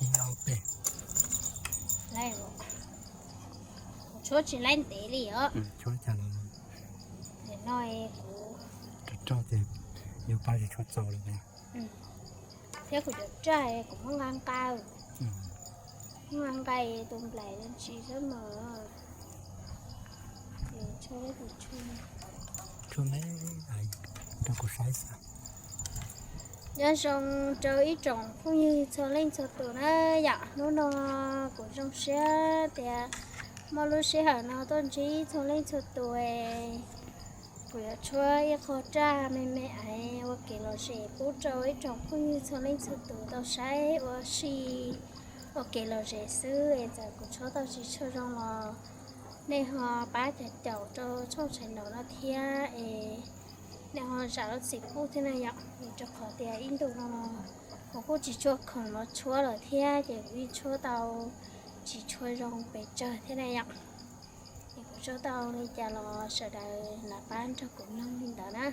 Ib ob peb. Kuv tshuab tsis laib ntev li os. Tshuab cas los no kuv rau ces yuav pab tsis tshuab txaus li. Thiab kuv cov raj kuv muab nqa nqa, muab nqa nqa tus nplaim ntsis xwb mas. Ces tshuab tus tshuab, tshuab me rau kuv saib xwb. Nyob zoo rau ib tsoom phooj ywg txhua leej txhua tus na yom. Hnub no kuv zoo siab tias muaj lub sij hawm no tuaj ntsib txhua leej txhua tus. Kuv yuav tshuab ib qho raj me me ais ua kev lom zem pub rau ib tsoom phooj ywg txhua leej txhua tus tau saib ua si, ua kev lom zem xwb es txawm kuv tshuab tau tsis tshua zoo los nej ho pab caum caum rau tshooj channel no thiab es nej ho zam lub txim pub thiab na yom. Vim rau qhov tias ib ntus no los kuv kuj tsis tshua khoom los tshuab lawm thiab ces kuv yeej tshuab tau tsis tshua zoo pes tsawg thiab na yom. Es kuv tshuab tau li cas los sawv daws lam pab nrog kuv mloog li ntawd na.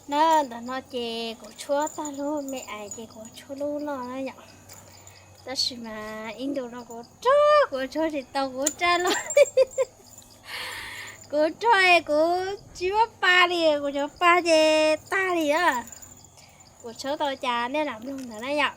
Na, ntawm no ces kuv tshuab tag lub me ais ces kuv tshuab lub loj na yom. Tab sis mas ib ntus no kuv rog, kuv tshuab tsis tau kuv raj loj. Kuv rog kuv tsis muaj pa li, kuv cov pa ces tag li a. Kuv tshuab tau cas nej lam mloog ntawd na yom.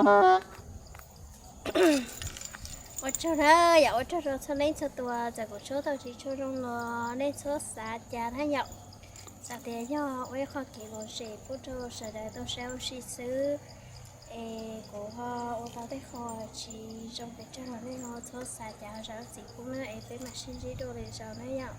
Ua tsaug na yom, ua tsaug rau txhua leej txhua tus, txawm kuv tshuab tau tsis tshua zoo los nej txhob xav cas na yom. Txawm tias yog ua ib qho kev lom zem pub rau sawv daws tau saib ua si xwb, es kuv ho ua tau tej qho tsis zoo pes tsawg los nej ho txhob xav cas, ho zam lub txim pub na, es peb mam sib ntsib dua lwm zaus na yom.